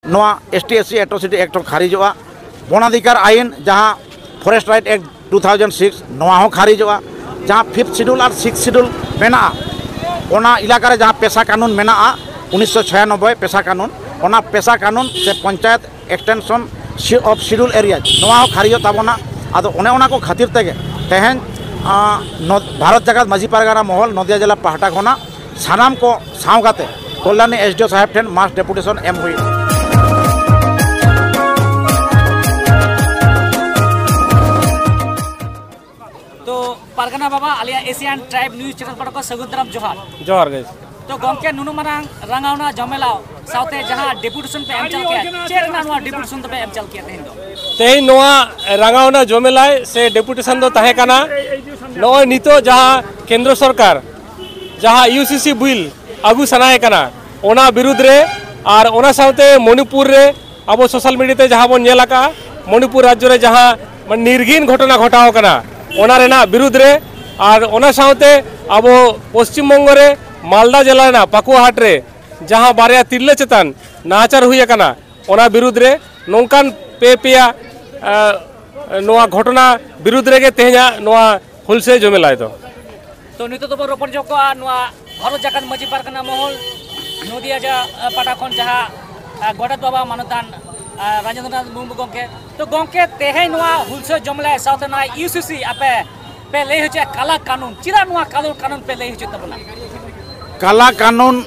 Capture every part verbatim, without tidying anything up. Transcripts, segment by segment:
ᱱᱚᱣᱟ ST SC Atrocity Act ᱦᱚᱸ ᱠᱷᱟᱨᱤᱡᱚᱜᱼᱟ᱾ ᱵᱚᱱᱟᱫᱷᱤᱠᱟᱨ ᱟᱭᱤᱱ, ᱡᱟᱦᱟᱸ Forest Right Act two thousand six, ᱱᱚᱣᱟ ᱦᱚᱸ ᱠᱷᱟᱨᱤᱡᱚᱜᱼᱟ᱾ ᱡᱟᱦᱟᱸ fifth schedule ᱟᱨ sixth schedule ᱢᱮᱱᱟᱜᱼᱟ, ᱚᱱᱟ ᱮᱞᱟᱠᱟ ᱨᱮ ᱡᱟᱦᱟᱸ ᱯᱮᱥᱟ ᱠᱟᱹᱱᱩᱱ ᱢᱮᱱᱟᱜᱼᱟ, ᱩᱱᱤᱥᱥᱚ ᱪᱷᱤᱭᱟᱱᱚᱵᱵᱳᱭ ᱯᱮᱥᱟ ᱠᱟᱹᱱᱩᱱ, ᱚᱱᱟ ᱯᱮᱥᱟ ᱠᱟᱹᱱᱩᱱ ᱥᱮ panchayat extension of schedule area, ᱱᱚᱣᱟ ᱦᱚᱸ ᱠᱷᱟᱨᱤᱡᱚᱜ ᱛᱟᱵᱚᱱᱟ᱾ ᱟᱫᱚ ᱚᱱᱮ ᱚᱱᱟ ᱠᱚ ᱠᱷᱟᱹᱛᱤᱨ ᱛᱮᱜᱮ ᱛᱮᱦᱮᱧ, ᱟᱸ, ᱱᱚ-, ᱵᱷᱟᱨᱚᱛ ᱡᱟᱠᱟᱛ ᱢᱟᱹᱡᱷᱤ ᱯᱟᱨᱜᱟᱱᱟ ᱢᱚᱦᱚᱞ ᱱᱚᱫᱤᱭᱟ ᱡᱮᱞᱟ ᱯᱟᱦᱴᱟ ᱠᱷᱚᱱᱟᱜ ᱥᱟᱱᱟᱢ ᱠᱚ ᱥᱟᱶ ᱠᱟᱛᱮ ᱠᱚᱞᱭᱟᱱᱤ SDO ᱥᱟᱦᱮᱵᱽ ᱴᱷᱮᱱ mass deputation ᱮᱢ ᱦᱩᱭᱩᱜᱼᱟ᱾ ᱛᱚ ᱯᱟᱨᱜᱟᱱᱟ ᱵᱟᱵᱟ, ᱟᱞᱮᱭᱟᱜ Asian Tribe News Channel ᱯᱟᱦᱴᱟ ᱠᱷᱚᱱ ᱥᱟᱹᱜᱩᱱ ᱫᱟᱨᱟᱢ ᱡᱚᱦᱟᱨ᱾ ᱡᱚᱦᱟᱨ ᱜᱮ᱾ ᱛᱚ ᱜᱚᱢᱠᱮ, ᱱᱩᱱᱟᱹᱜ ᱢᱟᱨᱟᱝ ᱨᱟᱸᱜᱟᱣᱱᱟ ᱡᱚᱢᱮᱞᱟ ᱥᱟᱶᱛᱮ ᱡᱟᱦᱟᱸ deputation ᱯᱮ ᱮᱢ ᱪᱟᱞ ᱠᱮᱫᱟ, ᱪᱮᱫ ᱨᱮᱱᱟᱜ ᱱᱚᱣᱟ deputation ᱫᱚᱯᱮ ᱮᱢ ᱪᱟᱞ ᱠᱮᱫᱟ ᱛᱮᱦᱮᱧ ᱫᱚ? ᱛᱮᱦᱮᱧ ᱱᱚᱣᱟ ᱨᱟᱸᱜᱟᱣᱱᱟ ᱡᱚᱢᱮᱞᱟᱭ ᱥᱮ deputation ᱫᱚ ᱛᱟᱦᱮᱸ ᱠᱟᱱᱟ, ᱱᱚᱜᱼᱚᱭ ᱱᱤᱛᱚᱜ ᱡᱟᱦᱟᱸ ᱠᱮᱱᱫᱨᱚ ᱥᱚᱨᱠᱟᱨ ᱡᱟᱦᱟᱸ UCC ᱵᱤᱞ ᱟᱹᱜᱩ ᱥᱟᱱᱟᱭᱮ ᱠᱟᱱᱟ, ᱚᱱᱟ ᱵᱤᱨᱩᱫᱽ ᱨᱮ, ᱟᱨ ᱚᱱᱟ ᱥᱟᱶᱛᱮ ᱢᱚᱱᱤᱯᱩᱨ ᱨᱮ ᱟᱵᱚ social media ᱛᱮ ᱡᱟᱦᱟᱸ ᱵᱚᱱ ᱧᱮᱞ ᱟᱠᱟᱜᱼᱟ, ᱢᱚᱱᱤᱯᱩᱨ ᱨᱟᱡᱽᱡᱚ ᱨᱮ ᱡᱟᱦᱟᱸ ᱢᱟᱱᱮ ᱱᱤᱨᱜᱷᱤᱱ ᱜᱷᱚᱴᱚᱱᱟ ᱜᱷᱚᱴᱟᱣ ᱟᱠᱟᱱᱟ, ᱚᱱᱟ ᱨᱮᱱᱟᱜ ᱵᱤᱨᱩᱫᱽ ᱨᱮ, ᱟᱨ ᱚᱱᱟ ᱥᱟᱶᱛᱮ ᱟᱵᱚ ᱯᱚᱥᱪᱤᱢ ᱵᱚᱝᱜᱚ ᱨᱮ ᱢᱟᱞᱫᱟ ᱡᱮᱞᱟ ᱨᱮᱱᱟᱜ ᱯᱟᱠᱩᱣᱟ ᱦᱟᱴ ᱨᱮ ᱡᱟᱦᱟᱸ ᱵᱟᱨᱭᱟ ᱛᱤᱨᱞᱟᱹ ᱪᱮᱛᱟᱱ ᱱᱟᱦᱟᱪᱟᱨ ᱦᱩᱭ ᱟᱠᱟᱱᱟ, ᱚᱱᱟ ᱵᱤᱨᱩᱫᱽ ᱨᱮ ᱱᱚᱝᱠᱟᱱ ᱯᱮ ᱯᱮᱭᱟ, ᱟᱸ, ᱱᱚᱣᱟ ᱜᱷᱚᱴᱚᱱᱟ ᱵᱤᱨᱩᱫᱽ ᱨᱮᱜᱮ ᱛᱮᱦᱮᱧᱟᱜ ᱱᱚᱣᱟ ᱦᱩᱞᱥᱟᱹᱭ ᱡᱚᱢᱮᱞᱟᱭ ᱫᱚ᱾ ᱛᱚ ᱱᱤᱛᱚᱜ ᱫᱚᱵᱚᱱ ᱨᱚᱯᱚᱲ ᱡᱚᱝ ᱠᱚᱜᱼᱟ ᱱᱚᱣᱟ ᱵᱷᱟᱨᱚᱛ ᱡᱟᱠᱟᱛ ᱢᱟᱹᱡᱷᱤ ᱯᱟᱨᱜᱟᱱᱟ ᱢᱚᱦᱚᱞ ᱱᱚᱫᱤᱭᱟ ᱡᱟ-, ᱯᱟᱦᱴᱟ ᱠᱷᱚᱱ ᱡᱟᱦᱟᱸ, ᱟ, ᱜᱚᱰᱮᱛ ᱵᱟᱵᱟ ᱢᱟᱱᱚᱛᱟᱱ, ᱟ, ᱨᱟᱡᱮᱱᱫᱨᱚᱱᱟᱛᱷ ᱢᱩᱨᱢᱩ ᱜᱚᱢᱠᱮ᱾ ᱛᱚ ᱜᱚᱢᱠᱮ, ᱛᱮᱦᱮᱧ ᱱᱚᱣᱟ ᱦᱩᱞᱥᱟᱹᱭ ᱡᱚᱢᱮᱞᱟᱭ ᱥᱟᱶᱛᱮ ᱱᱚᱣᱟ UCC ᱟᱯᱮ ᱯᱮ ᱞᱟᱹᱭ ᱦᱚᱪᱚᱭᱟ ᱠᱟᱞᱟ ᱠᱟᱹᱱᱩᱱ, ᱪᱮᱫᱟᱜ ᱱᱚᱣᱟ ᱠᱟᱞᱟ ᱠᱟᱹᱱᱩᱱ ᱯᱮ ᱞᱟᱹᱭ ᱦᱚᱪᱚᱭᱮᱫ ᱛᱟᱵᱚᱱᱟ? ᱠᱟᱞᱟ ᱠᱟᱹᱱᱩᱱ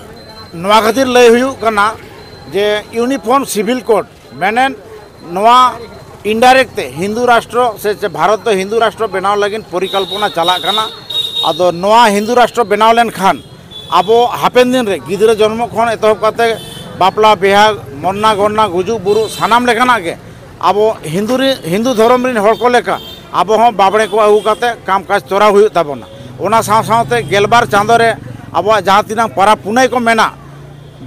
ᱱᱚᱣᱟ ᱠᱷᱟᱹᱛᱤᱨ ᱞᱟᱹᱭ ᱦᱩᱭᱩᱜ ᱠᱟᱱᱟ ᱡᱮ Uniform Civil Code, ᱢᱮᱱᱮᱫ ᱱᱚᱣᱟ indirect ᱛᱮ ᱦᱤᱱᱫᱩ ᱨᱟᱥᱴᱨᱚ ᱥᱮ, ᱥᱮ ᱵᱷᱟᱨᱚᱛ ᱫᱚ ᱦᱤᱱᱫᱩ ᱨᱟᱥᱴᱨᱚ ᱵᱮᱱᱟᱣ ᱞᱟᱹᱜᱤᱫ ᱯᱚᱨᱤᱠᱚᱞᱯᱚᱱᱟ ᱪᱟᱞᱟᱜ ᱠᱟᱱᱟ᱾ ᱟᱫᱚ ᱱᱚᱣᱟ ᱦᱤᱱᱫᱩ ᱨᱟᱥᱴᱨᱚ ᱵᱮᱱᱟᱣ ᱞᱮᱱᱠᱷᱟᱱ ᱟᱵᱚ ᱦᱟᱯᱮᱱ ᱫᱤᱱ ᱨᱮ ᱜᱤᱫᱽᱨᱟᱹ ᱡᱚᱱᱢᱚ ᱠᱷᱚᱱ ᱮᱛᱚᱦᱚᱵ ᱠᱟᱛᱮ ᱵᱟᱯᱞᱟ ᱵᱤᱦᱟ, ᱢᱚᱨᱱᱟ ᱜᱚᱨᱱᱟ, ᱜᱩᱡᱩᱜ ᱵᱩᱨᱩᱜ, ᱥᱟᱱᱟᱢ ᱞᱮᱠᱟᱱᱟᱜ ᱜᱮ ᱟᱵᱚ ᱦᱤᱱᱫᱩ ᱨᱤ-, ᱦᱤᱱᱫᱩ ᱫᱷᱚᱨᱚᱢ ᱨᱤᱱ ᱦᱚᱲ ᱠᱚ ᱞᱮᱠᱟ ᱟᱵᱚ ᱦᱚᱸ ᱵᱟᱵᱽᱲᱮ ᱠᱚ ᱟᱹᱜᱩ ᱠᱟᱛᱮ ᱠᱟᱢ ᱠᱟᱡᱽ ᱛᱚᱨᱟᱣ ᱦᱩᱭᱩᱜ ᱛᱟᱵᱚᱱᱟ᱾ ᱚᱱᱟ ᱥᱟᱶ ᱥᱟᱶᱛᱮ ᱜᱮᱞᱵᱟᱨ ᱪᱟᱸᱫᱳ ᱨᱮ ᱟᱵᱚᱣᱟᱜ ᱡᱟᱦᱟᱸ ᱛᱤᱱᱟᱹᱜ ᱯᱟᱨᱟᱵᱽ ᱯᱩᱱᱟᱹᱭ ᱠᱚ ᱢᱮᱱᱟᱜ,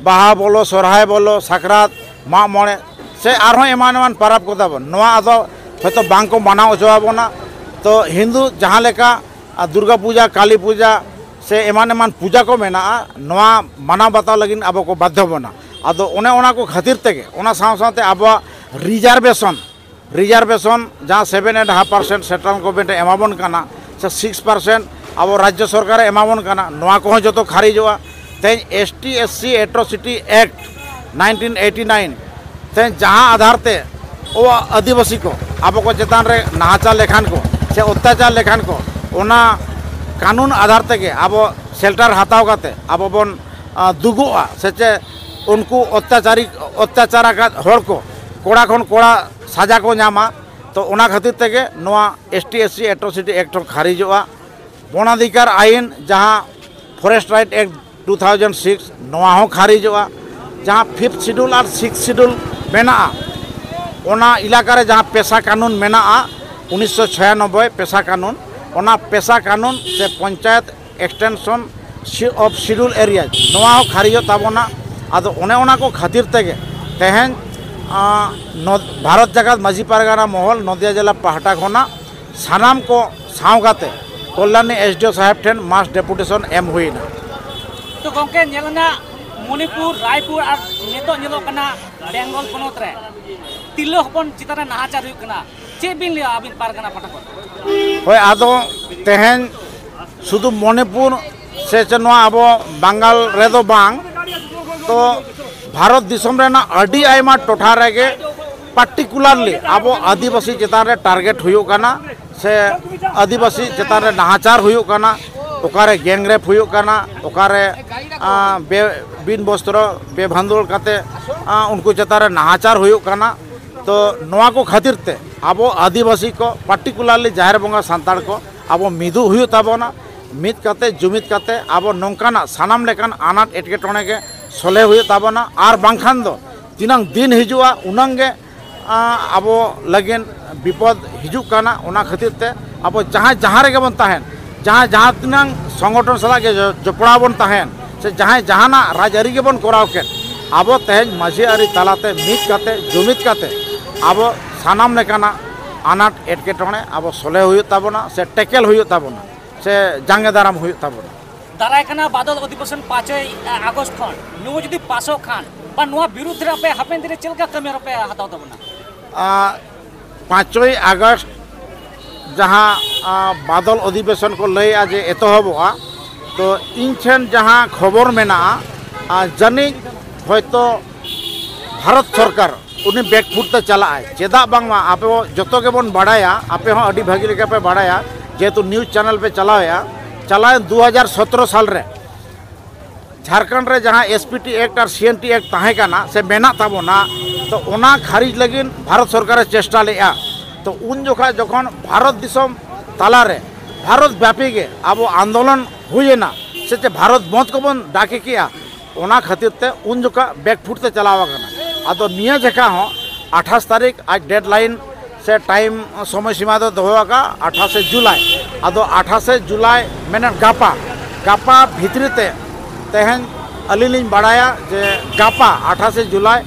ᱵᱟᱦᱟ ᱵᱚᱞᱚ, ᱥᱚᱨᱦᱟᱭ ᱵᱚᱞᱚ, ᱥᱟᱠᱨᱟᱛ, ᱢᱟᱜ ᱢᱚᱬᱮ ᱥᱮ ᱟᱨᱦᱚᱸ ᱮᱢᱟᱱ ᱮᱢᱟᱱ ᱯᱟᱨᱟᱵᱽ ᱠᱚ ᱛᱟᱵᱚᱱ, ᱱᱚᱣᱟ ᱟᱫᱚ ᱦᱚᱭᱛᱳ ᱵᱟᱝ ᱠᱚ ᱢᱟᱱᱟᱣ ᱦᱚᱪᱚ ᱟᱵᱚᱱᱟ᱾ ᱛᱚ ᱦᱤᱱᱫᱩ ᱡᱟᱦᱟᱸ ᱞᱮᱠᱟ, ᱟᱨ, ᱫᱩᱨᱜᱟ ᱯᱩᱡᱟ, ᱠᱟᱞᱤ ᱯᱩᱡᱟ ᱥᱮ ᱮᱢᱟᱱ ᱮᱢᱟᱱ ᱯᱩᱡᱟ ᱠᱚ ᱢᱮᱱᱟᱜᱼᱟ, ᱱᱚᱣᱟ ᱢᱟᱱᱟᱣ ᱵᱟᱛᱟᱣ ᱞᱟᱹᱜᱤᱫ ᱟᱵᱚ ᱠᱚ ᱵᱟᱫᱽᱫᱷᱚ ᱵᱚᱱᱟ᱾ ᱟᱫᱚ ᱚᱱᱮ ᱚᱱᱟ ᱠᱚ ᱠᱷᱟᱹᱛᱤᱨ ᱛᱮᱜᱮ, ᱚᱱᱟ ᱥᱟᱶ ᱥᱟᱶᱛᱮ ᱟᱵᱚᱣᱟᱜ ᱨᱤᱡᱟᱨᱵᱷᱮᱥᱚᱱ, ᱨᱤᱡᱟᱨᱵᱷᱮᱥᱚᱱ ᱡᱟᱦᱟᱸ seven and half percent central government ᱮ ᱮᱢᱟᱵᱚᱱ ᱠᱟᱱᱟ, ᱥᱮ ᱥᱤᱠᱥ ᱯᱟᱨᱥᱮᱱᱴ ᱟᱵᱚ ᱨᱟᱡᱽᱡᱚ ᱥᱚᱨᱠᱟᱨᱮ ᱮᱢᱟᱵᱚᱱ ᱠᱟᱱᱟ, ᱱᱚᱣᱟ ᱠᱚᱦᱚᱸ ᱡᱚᱛᱚ ᱠᱷᱟᱨᱤᱡᱚᱜᱼᱟ᱾ ᱛᱮᱦᱮᱧ S T S C atrocity act nineteen eighty nine, ᱛᱮᱦᱮᱧ ᱡᱟᱦᱟᱸ ᱟᱫᱷᱟᱨ ᱛᱮ ᱟᱵᱚ ᱟᱹᱫᱤᱵᱟᱹᱥᱤ ᱠᱚ, ᱟᱵᱚ ᱠᱚ ᱪᱮᱛᱟᱱ ᱨᱮ ᱱᱟᱦᱟᱪᱟᱨ ᱞᱮᱠᱷᱟᱱ ᱠᱚ ᱥᱮ ᱚᱛᱛᱟᱪᱟᱨ ᱞᱮᱠᱷᱟᱱ ᱠᱚ, ᱚᱱᱟ ᱠᱟᱹᱱᱩᱱ ᱟᱫᱷᱟᱨ ᱛᱮᱜᱮ ᱟᱵᱚ ᱥᱮᱞᱴᱟᱨ ᱦᱟᱛᱟᱣ ᱠᱟᱛᱮ ᱟᱵᱚ ᱵᱚᱱ, ᱟ, ᱫᱩᱜᱚᱜᱼᱟ, ᱥᱮ ᱪᱮᱫ ᱩᱱᱠᱩ ᱚᱛᱛᱟᱪᱟᱨᱤ, ᱚᱛᱛᱟᱪᱟᱨ ᱟᱠᱟᱫ ᱦᱚᱲ ᱠᱚ ᱠᱚᱲᱟ ᱠᱷᱚᱱ ᱠᱚᱲᱟ ᱥᱟᱡᱟ ᱠᱚ ᱧᱟᱢᱟ᱾ ᱛᱚ ᱚᱱᱟ ᱠᱷᱟᱹᱛᱤᱨ ᱛᱮᱜᱮ ᱱᱚᱣᱟ S T S C atrocity act ᱦᱚᱸ ᱠᱷᱟᱨᱤᱡᱚᱜᱼᱟ᱾ ᱵᱚᱱ ᱚᱫᱷᱤᱠᱟᱨ ᱟᱭᱤᱱ, ᱡᱟᱦᱟᱸ forest right act two thousand six, ᱱᱚᱣᱟ ᱦᱚᱸ ᱠᱷᱟᱨᱤᱡᱚᱜᱼᱟ᱾ ᱡᱟᱦᱟᱸ ᱯᱷᱤᱯᱛᱷ ᱥᱤᱰᱩᱞ ᱟᱨ ᱥᱤᱠᱥ ᱥᱤᱰᱩᱞ ᱢᱮᱱᱟᱜᱼᱟ, ᱚᱱᱟ ᱮᱞᱟᱠᱟ ᱨᱮ ᱡᱟᱦᱟᱸ ᱯᱮᱥᱟ ᱠᱟᱹᱱᱩᱱ ᱢᱮᱱᱟᱜᱼᱟ, ᱩᱱᱤᱥᱥᱚ ᱪᱷᱤᱭᱟᱱᱚᱵᱵᱳᱭ ᱯᱮᱥᱟ ᱠᱟᱹᱱᱩᱱ, ᱚᱱᱟ ᱯᱮᱥᱟ ᱠᱟᱹᱱᱩᱱ ᱥᱮ panchayat extension of schedule area, ᱱᱚᱣᱟ ᱦᱚᱸ ᱠᱷᱟᱨᱤᱡᱚᱜ ᱛᱟᱵᱚᱱᱟ᱾ ᱟᱫᱚ ᱚᱱᱮ ᱚᱱᱟ ᱠᱚ ᱠᱷᱟᱹᱛᱤᱨ ᱛᱮᱜᱮ ᱛᱮᱦᱮᱧ, ᱟᱸ, ᱱᱚ-, ᱵᱷᱟᱨᱚᱛ ᱡᱟᱠᱟᱛ ᱢᱟᱹᱡᱷᱤ ᱯᱟᱨᱜᱟᱱᱟ ᱢᱚᱦᱚᱞ ᱱᱚᱫᱤᱭᱟ ᱡᱮᱞᱟ ᱯᱟᱦᱴᱟ ᱠᱷᱚᱱᱟᱜ ᱥᱟᱱᱟᱢ ᱠᱚ ᱥᱟᱶ ᱠᱟᱛᱮ ᱠᱚᱞᱭᱟᱱᱤ ᱮᱥ ᱰᱤ ᱳ ᱥᱟᱦᱮᱵᱽ ᱴᱷᱮᱱ mass deputation ᱮᱢ ᱦᱩᱭᱮᱱᱟ᱾ ᱛᱚ ᱜᱚᱢᱠᱮ, ᱧᱮᱞ ᱮᱱᱟ ᱢᱚᱱᱤᱯᱩᱨ, ᱨᱟᱭᱯᱩᱨ ᱟᱨ ᱱᱤᱛᱚᱜ ᱧᱮᱞᱚᱜ ᱠᱟᱱᱟ ᱵᱮᱝᱜᱚᱞ ᱯᱚᱱᱚᱛ ᱨᱮ ᱛᱤᱨᱞᱟᱹ ᱦᱚᱯᱚᱱ ᱪᱮᱛᱟᱱ ᱨᱮ ᱱᱟᱦᱟᱪᱟᱨ ᱦᱩᱭᱩᱜ ᱠᱟᱱᱟ, ᱪᱮᱫ ᱵᱤᱱ ᱞᱟᱹᱭᱟ ᱟᱹᱵᱤᱱ ᱯᱟᱨᱜᱟᱱᱟ ᱯᱟᱦᱴᱟ ᱠᱷᱚᱱ? ᱦᱳᱭ, ᱟᱫᱚ ᱛᱮᱦᱮᱧ ᱥᱩᱫᱷᱩ ᱢᱚᱱᱤᱯᱩᱨ ᱥᱮ ᱪᱮ ᱱᱚᱣᱟ ᱟᱵᱚ ᱵᱟᱝᱜᱟᱞ ᱨᱮᱫᱚ ᱵᱟᱝ, ᱛᱚ ᱵᱷᱟᱨᱚᱛ ᱫᱤᱥᱚᱢ ᱨᱮᱱᱟᱜ ᱟᱹᱰᱤ ᱟᱭᱢᱟ ᱴᱚᱴᱷᱟ ᱨᱮᱜᱮ particularly ᱟᱵᱚ ᱟᱹᱫᱤᱵᱟᱹᱥᱤ ᱪᱮᱛᱟᱱ ᱨᱮ target ᱦᱩᱭᱩᱜ ᱠᱟᱱᱟ, ᱥᱮ ᱟᱹᱫᱤᱵᱟᱹᱥᱤ ᱪᱮᱛᱟᱱ ᱨᱮ ᱱᱟᱦᱟᱪᱟᱨ ᱦᱩᱭᱩᱜ ᱠᱟᱱᱟ᱾ ᱚᱠᱟᱨᱮ gang rape ᱦᱩᱭᱩᱜ ᱠᱟᱱᱟ, ᱚᱠᱟᱨᱮ, ᱟᱸ, ᱵᱮ-, ᱵᱤᱱ ᱵᱚᱥᱛᱨᱚ ᱵᱮᱵᱷᱟᱱᱫᱳᱲ ᱠᱟᱛᱮ, ᱟᱸ, ᱩᱱᱠᱩ ᱪᱮᱛᱟᱱ ᱨᱮ ᱱᱟᱦᱟᱪᱟᱨ ᱦᱩᱭᱩᱜ ᱠᱟᱱᱟ᱾ ᱛᱚ ᱱᱚᱣᱟ ᱠᱚ ᱠᱷᱟᱹᱛᱤᱨ ᱛᱮ ᱟᱵᱚ ᱟᱹᱫᱤᱵᱟᱹᱥᱤ ᱠᱚ, particularly ᱡᱟᱦᱮᱨ ᱵᱚᱸᱜᱟ ᱥᱟᱱᱛᱟᱲ ᱠᱚ, ᱟᱵᱚ ᱢᱤᱫᱚᱜ ᱦᱩᱭᱩᱜ ᱛᱟᱵᱚᱱᱟ᱾ ᱢᱤᱫ ᱠᱟᱛᱮ, ᱡᱩᱢᱤᱫ ᱠᱟᱛᱮ ᱟᱵᱚ ᱱᱚᱝᱠᱟᱱᱟᱜ ᱥᱟᱱᱟᱢ ᱞᱮᱠᱟᱱ ᱟᱱᱟᱴ ᱮᱴᱠᱮᱴᱚᱬᱮ ᱜᱮ ᱥᱚᱞᱦᱮ ᱦᱩᱭᱩᱜ ᱛᱟᱵᱚᱱᱟ, ᱟᱨ ᱵᱟᱝᱠᱷᱟᱱ ᱫᱚ ᱛᱤᱱᱟᱹᱝ ᱫᱤᱱ ᱦᱤᱡᱩᱜᱼᱟ, ᱩᱱᱟᱹᱝ ᱜᱮ, ᱟᱸ, ᱟᱵᱚ ᱞᱟᱹᱜᱤᱫ ᱵᱤᱯᱚᱫ ᱦᱤᱡᱩᱜ ᱠᱟᱱᱟ᱾ ᱚᱱᱟ ᱠᱷᱟᱹᱛᱤᱨ ᱛᱮ ᱟᱵᱚ ᱡᱟᱦᱟᱸᱭ ᱡᱟᱦᱟᱸ ᱨᱮᱜᱮ ᱵᱚᱱ ᱛᱟᱦᱮᱱ, ᱡᱟᱦᱟᱸ ᱡᱟᱦᱟᱸ ᱛᱤᱱᱟᱹᱝ ᱥᱚᱝᱜᱚᱴᱷᱚᱱ ᱥᱟᱞᱟᱜ ᱜᱮ ᱡᱚ-, ᱡᱚᱯᱲᱟᱣ ᱵᱚᱱ ᱛᱟᱦᱮᱱ, ᱥᱮ ᱡᱟᱦᱟᱸᱭ ᱡᱟᱦᱟᱱᱟᱜ ᱨᱟᱡᱽᱟᱹᱨᱤ ᱜᱮᱵᱚᱱ ᱠᱚᱨᱟᱣ ᱠᱮᱫ, ᱟᱵᱚ ᱛᱮᱦᱮᱧ ᱢᱟᱹᱡᱷᱤ ᱟᱹᱨᱤ ᱛᱟᱞᱟᱛᱮ ᱢᱤᱫ ᱠᱟᱛᱮ, ᱡᱩᱢᱤᱫ ᱠᱟᱛᱮ ᱟᱵᱚ ᱥᱟᱱᱟᱢ ᱞᱮᱠᱟᱱᱟᱜ ᱟᱱᱟᱴ ᱮᱴᱠᱮᱴᱚᱬᱮ ᱟᱵᱚ ᱥᱚᱞᱦᱮ ᱦᱩᱭᱩᱜ ᱛᱟᱵᱚᱱᱟ, ᱥᱮ ᱴᱮᱠᱮᱞ ᱦᱩᱭᱩᱜ ᱛᱟᱵᱚᱱᱟ, ᱥᱮ ᱡᱟᱸᱜᱮ ᱫᱟᱨᱟᱢ ᱦᱩᱭᱩᱜ ᱛᱟᱵᱚᱱᱟ᱾ ᱫᱟᱨᱟᱭ ᱠᱟᱱᱟ ᱵᱟᱫᱚᱞ ᱚᱫᱷᱤᱵᱮᱥᱚᱱ ᱯᱟᱸᱪᱚᱭ ᱟᱜᱚᱥᱴ ᱠᱷᱚᱱ, ᱱᱚᱣᱟ ᱡᱩᱫᱤ ᱯᱟᱥᱚᱜ ᱠᱷᱟᱱ, ᱟᱨ ᱱᱚᱣᱟ ᱵᱤᱨᱩᱫᱽ ᱨᱮ ᱟᱯᱮ ᱦᱟᱯᱮᱱ ᱫᱤᱱ ᱨᱮ ᱪᱮᱫ ᱞᱮᱠᱟ ᱠᱟᱹᱢᱤ ᱦᱚᱨᱟ ᱯᱮ ᱦᱟᱛᱟᱣ ᱛᱟᱵᱚᱱᱟ? ᱟᱨ ᱯᱟᱸᱪᱚᱭ ᱟᱜᱚᱥᱴ ᱡᱟᱦᱟᱸ, ᱟᱨ, ᱵᱟᱫᱚᱞ ᱚᱫᱷᱤᱵᱮᱥᱚᱱ ᱠᱚ ᱞᱟᱹᱭᱮᱜᱼᱟ ᱡᱮ ᱮᱛᱚᱦᱚᱵᱚᱜᱼᱟ, ᱛᱚ ᱤᱧ ᱴᱷᱮᱱ ᱡᱟᱦᱟᱸ ᱠᱷᱚᱵᱚᱨ ᱢᱮᱱᱟᱜᱼᱟ, ᱟᱨ ᱡᱟᱹᱱᱤᱡ ᱦᱚᱭᱛᱚ ᱵᱷᱟᱨᱚᱛ ᱥᱚᱨᱠᱟᱨ ᱩᱱᱤ ᱵᱮᱠᱯᱷᱩᱴ ᱛᱮ ᱪᱟᱞᱟᱜᱼᱟᱭ᱾ ᱪᱮᱫᱟᱜ ᱵᱟᱝᱢᱟ ᱟᱵᱚ ᱡᱚᱛᱚ ᱜᱮᱵᱚᱱ ᱵᱟᱲᱟᱭᱟ, ᱟᱯᱮ ᱦᱚᱸ ᱟᱹᱰᱤ ᱵᱷᱟᱹᱜᱤ ᱞᱮᱠᱟ ᱯᱮ ᱵᱟᱲᱟᱭᱟ, ᱡᱮᱦᱮᱛᱩ ᱱᱤᱭᱩᱡᱽ ᱪᱮᱱᱮᱞ ᱯᱮ ᱪᱟᱞᱟᱣᱮᱜᱼᱟ, ᱪᱟᱞᱟᱣᱮᱱ ᱫᱩ ᱦᱟᱡᱟᱨ ᱥᱚᱛᱨᱚ ᱥᱟᱞ ᱨᱮ ᱡᱷᱟᱲᱠᱷᱚᱸᱰ ᱨᱮ ᱡᱟᱦᱟᱸ ᱮᱥ ᱯᱤ ᱴᱤ ᱮᱠᱴ ᱟᱨ ᱥᱤ ᱮᱱ ᱴᱤ ᱮᱠᱴ ᱛᱟᱦᱮᱸ ᱠᱟᱱᱟ ᱥᱮ ᱢᱮᱱᱟᱜ ᱛᱟᱵᱚᱱᱟ, ᱛᱚ ᱚᱱᱟ ᱠᱷᱟᱨᱤᱡ ᱞᱟᱹᱜᱤᱫ ᱵᱷᱟᱨᱚᱛ ᱥᱚᱨᱠᱟᱨᱮ ᱪᱮᱥᱴᱟ ᱞᱮᱫᱼᱟ᱾ ᱛᱚ ᱩᱱ ᱡᱚᱠᱷᱟᱡ ᱡᱚᱠᱷᱚᱱ ᱵᱷᱟᱨᱚᱛ ᱫᱤᱥᱚᱢ ᱛᱟᱞᱟᱨᱮ ᱵᱷᱟᱨᱚᱛ ᱵᱮᱯᱤ ᱜᱮ ᱟᱵᱚ ᱟᱱᱫᱳᱞᱚᱱ ᱦᱩᱭᱮᱱᱟ, ᱥᱮ ᱪᱮ ᱵᱷᱟᱨᱚᱛ ᱵᱚᱸᱫᱽ ᱠᱚᱵᱚᱱ ᱰᱟᱠᱮ ᱠᱮᱜᱼᱟ, ᱚᱱᱟ ᱠᱷᱟᱹᱛᱤᱨ ᱛᱮ ᱩᱱ ᱡᱚᱠᱷᱟ ᱵᱮᱠᱯᱷᱩᱴ ᱛᱮ ᱪᱟᱞᱟᱣ ᱟᱠᱟᱱᱟ᱾ ᱟᱫᱚ ᱱᱤᱭᱟᱹ ᱡᱚᱠᱷᱟ ᱦᱚᱸ ᱟᱴᱷᱟᱥ ᱛᱟᱹᱨᱤᱠᱷ ᱟᱡ ᱰᱮᱰᱞᱟᱭᱤᱱ ᱥᱮ ᱴᱟᱭᱤᱢ ᱥᱚᱢᱚᱭ ᱥᱤᱢᱟ ᱫᱚ ᱫᱚᱦᱚ ᱟᱠᱟᱫᱼᱟ ᱟᱴᱷᱟᱥᱮ ᱡᱩᱞᱟᱭ᱾ ᱟᱫᱚ ᱟᱴᱷᱟᱥᱮ ᱡᱩᱞᱟᱭ ᱢᱮᱱᱮᱫ ᱜᱟᱯᱟ, ᱜᱟᱯᱟ ᱵᱷᱤᱛᱨᱤ ᱛᱮ ᱛᱮᱦᱮᱧ ᱟᱹᱞᱤᱧ ᱞᱤᱧ ᱵᱟᱲᱟᱭᱟ ᱡᱮ ᱜᱟᱯᱟ ᱟᱴᱷᱟᱥᱮ ᱡᱩᱞᱟᱭ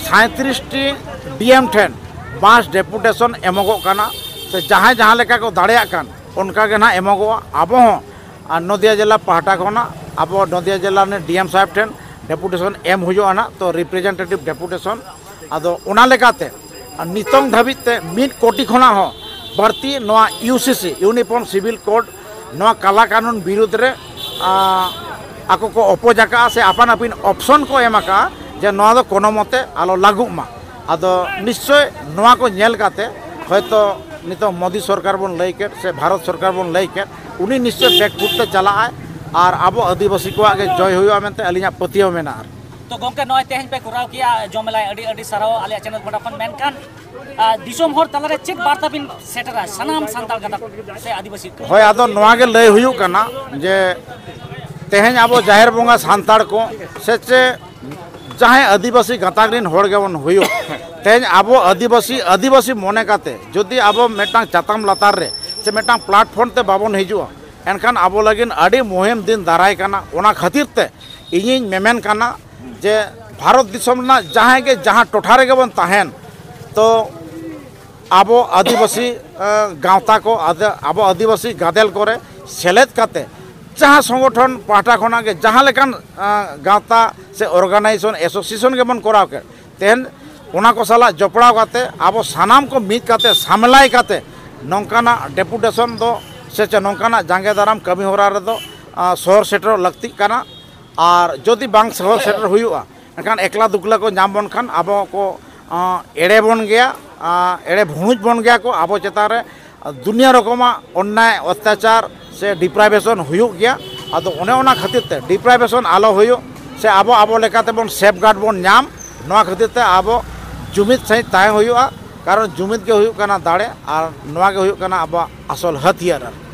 ᱥᱟᱸᱭᱛᱨᱤᱥ ᱴᱤ ᱰᱤ ᱮᱢ ᱴᱷᱮᱱ ᱢᱟᱥ ᱰᱮᱯᱩᱴᱮᱥᱚᱱ ᱮᱢᱚᱜᱚᱜ ᱠᱟᱱᱟ, ᱥᱮ ᱡᱟᱦᱟᱸᱭ ᱡᱟᱦᱟᱸ ᱞᱮᱠᱟ ᱠᱚ ᱫᱟᱲᱮᱭᱟᱜ ᱠᱟᱱ ᱚᱱᱠᱟ ᱜᱮ ᱱᱟᱦᱟᱜ ᱮᱢᱚᱜᱚᱜᱼᱟ᱾ ᱟᱵᱚ ᱦᱚᱸ ᱟᱨ ᱱᱚᱫᱤᱭᱟ ᱡᱮᱞᱟ ᱯᱟᱦᱴᱟ ᱠᱷᱚᱱᱟᱜ ᱟᱵᱚ ᱱᱚᱫᱤᱭᱟ ᱡᱮᱞᱟ ᱨᱤᱱᱤᱡ ᱰᱤ ᱮᱢ ᱥᱟᱦᱮᱵᱽ ᱴᱷᱮᱱ ᱰᱮᱯᱩᱴᱮᱥᱚᱱ ᱮᱢ ᱦᱩᱭᱩᱜᱼᱟ ᱱᱟᱜ, ᱛᱚ ᱨᱤᱯᱨᱮᱡᱮᱱᱴᱮᱴᱤᱵᱷ ᱰᱮᱯᱩᱴᱮᱥᱚᱱ᱾ ᱟᱫᱚ ᱚᱱᱟ ᱞᱮᱠᱟᱛᱮ ᱱᱤᱛᱚᱝ ᱫᱷᱟᱹᱵᱤᱡ ᱛᱮ ᱢᱤᱫ ᱠᱳᱴᱤ ᱠᱷᱚᱱᱟᱜ ᱦᱚᱸ ᱵᱟᱹᱲᱛᱤ ᱱᱚᱣᱟ ᱤᱭᱩ ᱥᱤ ᱥᱤ, ᱤᱭᱩᱱᱤᱯᱷᱚᱨᱢ ᱥᱤᱵᱤᱞ ᱠᱳᱰ, ᱱᱚᱣᱟ ᱠᱟᱞᱟ ᱠᱟᱹᱱᱩᱱ ᱵᱤᱨᱩᱫᱽ ᱨᱮ, ᱟ, ᱟᱠᱚ ᱠᱚ ᱚᱯᱳᱡᱽ ᱟᱠᱟᱫᱼᱟ ᱥᱮ ᱟᱯᱟᱱ ᱟᱹᱯᱤᱱ ᱚᱯᱥᱚᱱ ᱠᱚ ᱮᱢ ᱟᱠᱟᱫᱼᱟ ᱡᱮ ᱱᱚᱣᱟ ᱫᱚ ᱠᱳᱱᱳ ᱢᱚᱛᱮ ᱟᱞᱚ ᱞᱟᱹᱜᱩᱜ ᱢᱟ᱾ ᱟᱫᱚ ᱱᱤᱥᱪᱚᱭ ᱱᱚᱣᱟ ᱠᱚ ᱧᱮᱞ ᱠᱟᱛᱮ ᱦᱚᱭᱛᱚ ᱱᱤᱛᱚᱜ ᱢᱳᱫᱤ ᱥᱚᱨᱠᱟᱨ ᱵᱚᱱ ᱞᱟᱹᱭ ᱠᱮᱫ ᱥᱮ ᱵᱷᱟᱨᱚᱛ ᱥᱚᱨᱠᱟᱨ ᱵᱚᱱ ᱞᱟᱹᱭ ᱠᱮᱫ, ᱩᱱᱤ ᱱᱤᱥᱪᱚᱭ ᱵᱮᱠᱯᱷᱩᱴ ᱛᱮ ᱪᱟᱞᱟᱜᱼᱟᱭ ᱟᱨ ᱟᱵᱚ ᱟᱹᱫᱤᱵᱟᱹᱥᱤ ᱠᱚᱣᱟᱜ ᱜᱮ ᱡᱚᱭ ᱦᱩᱭᱩᱜᱼᱟ ᱢᱮᱱᱛᱮ ᱟᱹᱞᱤᱧᱟᱜ ᱯᱟᱹᱛᱭᱟᱹᱣ ᱢᱮᱱᱟᱜᱼᱟ᱾ ᱟᱨ ᱛᱚ ᱜᱚᱢᱠᱮ, ᱱᱚᱜᱼᱚᱭ ᱛᱮᱦᱮᱧ ᱯᱮ ᱠᱚᱨᱟᱣ ᱠᱮᱜᱼᱟ ᱡᱚᱢᱮᱞᱟᱭ, ᱟᱹᱰᱤ ᱟᱹᱰᱤ ᱥᱟᱨᱦᱟᱣ ᱟᱞᱮᱭᱟᱜ ᱪᱮᱱᱮᱞ ᱯᱟᱦᱴᱟ ᱠᱷᱚᱱ᱾ ᱢᱮᱱᱠᱷᱟᱱ ᱟᱨ, ᱫᱤᱥᱚᱢ ᱦᱚᱲ ᱛᱟᱞᱟᱨᱮ ᱪᱮᱫ ᱵᱟᱨᱛᱟ ᱵᱤᱱ ᱥᱮᱴᱮᱨᱟ ᱥᱟᱱᱟᱢ ᱥᱟᱱᱛᱟᱲ ᱜᱟᱛᱟᱠ ᱥᱮ ᱟᱹᱫᱤᱵᱟᱹᱥᱤ ᱠᱚ? ᱦᱳᱭ, ᱟᱫᱚ ᱱᱚᱣᱟ ᱜᱮ ᱞᱟᱹᱭ ᱦᱩᱭᱩᱜ ᱠᱟᱱᱟ ᱡᱮ ᱛᱮᱦᱮᱧ ᱟᱵᱚ ᱡᱟᱦᱮᱨ ᱵᱚᱸᱜᱟ ᱥᱟᱱᱛᱟᱲ ᱠᱚ ᱥᱮ ᱪᱮ ᱡᱟᱦᱟᱸᱭ ᱟᱹᱫᱤᱵᱟᱹᱥᱤ ᱜᱟᱛᱟᱠ ᱨᱤᱱ ᱦᱚᱲ ᱜᱮᱵᱚᱱ ᱦᱩᱭᱩᱜ, ᱛᱮᱦᱮᱧ ᱟᱵᱚ ᱟᱹᱫᱤᱵᱟᱹᱥᱤ, ᱟᱹᱫᱤᱵᱟᱹᱥᱤ ᱢᱚᱱᱮ ᱠᱟᱛᱮ ᱡᱩᱫᱤ ᱟᱵᱚ ᱢᱤᱫᱴᱟᱝ ᱪᱟᱛᱟᱢ ᱞᱟᱛᱟᱨ ᱨᱮ ᱥᱮ ᱢᱤᱫᱴᱟᱝ ᱯᱞᱟᱴᱯᱷᱚᱨᱢ ᱛᱮ ᱵᱟᱵᱚᱱ ᱦᱤᱡᱩᱜᱼᱟ, ᱮᱱᱠᱷᱟᱱ ᱟᱵᱚ ᱞᱟᱹᱜᱤᱫ ᱟᱹᱰᱤ ᱢᱩᱦᱤᱢ ᱫᱤᱱ ᱫᱟᱨᱟᱭ ᱠᱟᱱᱟ᱾ ᱚᱱᱟ ᱠᱷᱟᱹᱛᱤᱨ ᱛᱮ ᱤᱧᱤᱧ ᱢᱮᱢᱮᱱ ᱠᱟᱱᱟ ᱡᱮ ᱵᱷᱟᱨᱚᱛ ᱫᱤᱥᱚᱢ ᱨᱮᱱᱟᱜ ᱡᱟᱦᱟᱸᱭ ᱜᱮ ᱡᱟᱦᱟᱸ ᱴᱚᱴᱷᱟ ᱨᱮᱜᱮ ᱵᱚᱱ ᱛᱟᱦᱮᱱ, ᱛᱚ ᱟᱵᱚ ᱟᱹᱫᱤᱵᱟᱹᱥᱤ, ᱮ, ᱜᱟᱶᱛᱟ ᱠᱚ, ᱟᱫ-, ᱟᱵᱚ ᱟᱹᱫᱤᱵᱟᱹᱥᱤ ᱜᱟᱫᱮᱞ ᱠᱚᱨᱮ ᱥᱮᱞᱮᱫ ᱠᱟᱛᱮ ᱡᱟᱦᱟᱸ ᱥᱚᱝᱜᱚᱴᱷᱚᱱ ᱯᱟᱦᱴᱟ ᱠᱷᱚᱱᱟᱜ ᱜᱮ ᱡᱟᱦᱟᱸ ᱞᱮᱠᱟᱱ ᱜᱟᱶᱛᱟ ᱥᱮ ᱚᱨᱜᱟᱱᱟᱭᱡᱮᱥᱚᱱ, ᱮᱥᱳᱥᱤᱭᱮᱥᱚᱱ ᱜᱮᱵᱚᱱ ᱠᱚᱨᱟᱣ ᱠᱮᱫ, ᱛᱮᱦᱮᱧ ᱚᱱᱟ ᱠᱚ ᱥᱟᱞᱟᱜ ᱡᱚᱯᱲᱟᱣ ᱠᱟᱛᱮ ᱟᱵᱚ ᱥᱟᱱᱟᱢ ᱠᱚ ᱢᱤᱫ ᱠᱟᱛᱮ, ᱥᱟᱢᱮᱞᱟᱭ ᱠᱟᱛᱮ ᱱᱚᱝᱠᱟᱱᱟᱜ ᱰᱮᱯᱩᱴᱮᱥᱚᱱ ᱫᱚ ᱥᱮ ᱪᱮ ᱱᱚᱝᱠᱟᱱᱟᱜ ᱡᱟᱸᱜᱮ ᱫᱟᱨᱟᱢ ᱠᱟᱹᱢᱤ ᱦᱚᱨᱟ ᱨᱮᱫᱚ ᱥᱚᱦᱚᱨ ᱥᱮᱴᱮᱨᱚᱜ ᱞᱟᱹᱠᱛᱤᱜ ᱠᱟᱱᱟ᱾ ᱟᱨ ᱡᱩᱫᱤ ᱵᱟᱝ ᱥᱚᱦᱚᱨ ᱥᱮᱴᱮᱨ ᱦᱩᱭᱩᱜᱼᱟ, ᱮᱱᱠᱷᱟᱱ ᱮᱠᱞᱟ ᱫᱩᱠᱞᱟ ᱠᱚ ᱧᱟᱢ ᱵᱚᱱ ᱠᱷᱟᱱ ᱟᱵᱚ ᱠᱚ ᱮᱲᱮ ᱵᱚᱱ ᱜᱮᱭᱟ, ᱮᱲᱮ ᱵᱷᱩᱲᱩᱡ ᱵᱚᱱ ᱜᱮᱭᱟ ᱠᱚ᱾ ᱟᱵᱚ ᱪᱮᱛᱟᱱ ᱨᱮ ᱫᱩᱱᱤᱭᱟᱹ ᱨᱚᱠᱚᱢᱟᱜ ᱚᱱᱱᱟᱭ, ᱚᱛᱛᱟᱪᱟᱨ ᱥᱮ ᱰᱤᱯᱨᱟᱭᱵᱷᱮᱥᱚᱱ ᱦᱩᱭᱩᱜ ᱜᱮᱭᱟ᱾ ᱟᱫᱚ ᱚᱱᱮ ᱚᱱᱟ ᱠᱷᱟᱹᱛᱤᱨ ᱛᱮ ᱰᱤᱯᱨᱟᱭᱵᱷᱮᱥᱚᱱ ᱟᱞᱚ ᱦᱩᱭᱩᱜ ᱥᱮ ᱟᱵᱚ ᱟᱵᱚ ᱞᱮᱠᱟᱛᱮ ᱵᱚᱱ ᱥᱮᱯᱷᱜᱟᱨᱰ ᱵᱚᱱ ᱧᱟᱢ, ᱱᱚᱣᱟ ᱠᱷᱟᱹᱛᱤᱨ ᱛᱮ ᱟᱵᱚ ᱡᱩᱢᱤᱫ ᱥᱟᱺᱦᱤᱡ ᱛᱟᱦᱮᱸ ᱦᱩᱭᱩᱜᱼᱟ᱾ ᱠᱟᱨᱚᱱ ᱡᱩᱢᱤᱫ ᱜᱮ ᱦᱩᱭᱩᱜ ᱠᱟᱱᱟ ᱫᱟᱲᱮ, ᱟᱨ ᱱᱚᱣᱟ ᱜᱮ ᱦᱩᱭᱩᱜ ᱠᱟᱱᱟ ᱟᱵᱚᱣᱟᱜ ᱟᱥᱚᱞ ᱦᱟᱹᱛᱤᱭᱟᱹᱨ ᱟᱨᱠᱤ᱾